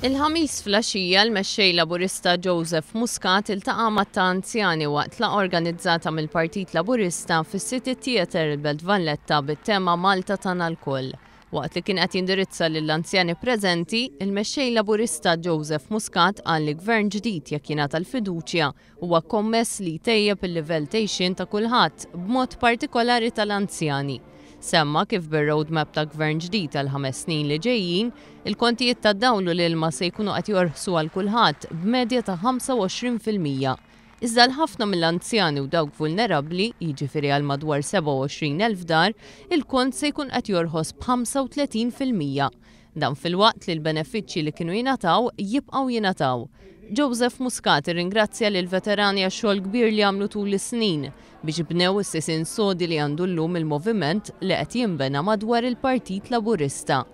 Il-Ħamis filgħaxija l-Mexxej Laburista Joseph Muscat iltaqa' ma' ta' anzjani waqt laqgħa organizzata mill-Partit Laburista fis-City Theatre il-Belt Valletta bit-tema Malta Tagħna Lkoll. Waqt li kien qed jindirizza lill-anzjani preżenti, il-Mexxej Laburista Joseph Muscat qal li gvern ġdid jekk jingħata l-fiduċja Huwa kommess li jtejjeb il-livell t'għixien ta' kulħadd, b'mod partikolari tal-anzjani. Semma kif bir-roadmap ta' Gvern ġdid għall-ħames snin li ġejjin, il-kontijiet tad-dawl u l-ilma se jkunu qed jorħsu għal kulħadd b'medja ta' 25%. Iżda għal ħafna mill-anzjani u dawk vulnerabbli, jiġifieri għal madwar 27,000 dar, il-kont se jkun qed jorħos b'35%. Dan filwaqt li l-benefiċċji li kienu jingħataw jibqgħu jingħataw. Joseph Muscat irringrazzja lill-veterani għax-xogħol kbir li għamlu tul is-snin biex bnew is-sisien sodi li għandu llum il-moviment li qed jinbena madwar il-Partit Laburista.